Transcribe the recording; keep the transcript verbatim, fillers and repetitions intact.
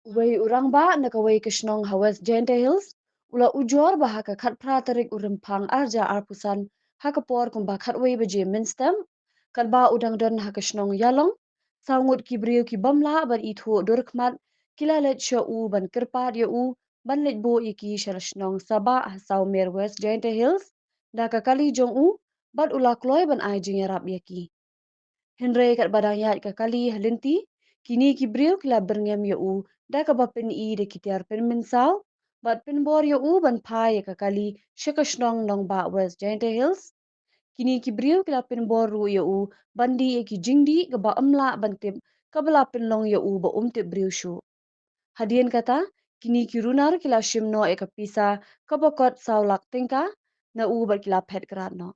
Uwei u rangbah na kawei ka shnong ha West Jaintia Hills u la ujor ba ha ka khatphra tarik u Rymphang arja arpusan ha ka por kumba khatwei baje mynstep, katba u dang don ha ka shnong Ïalong, saw ngut ki briew ki bym lah ban ithuh dur khmat ki la leit sha u ban kyrpad ïa u ban leit buh ïa ki sha la shnong Sabah ha Sawmer West Jaintia Hills da ka kali jong u, bad u la kloi ban ai jingïarap ïa ki. Hynrei katba dang ïaid ka kali ha lynti, kine ki briew ki la byrngem ïa u da kaba pyni da ki tiar pynmynsaw bad pynbor ïa u ban phai ïa ka kali sha ka shnong Nongbah West Jaintia Hills. Kine ki briew ki la pynbor ruh ïa u ban dih ïa ki jingdih kaba ym lah ban tip, kaba la pynlong ïa u ba um tip briew shuh. Hadien kata, kine ki runar ki la shim noh ïa ka pisa kaba kot saw lak tyngka na u bad ki la phet krad noh.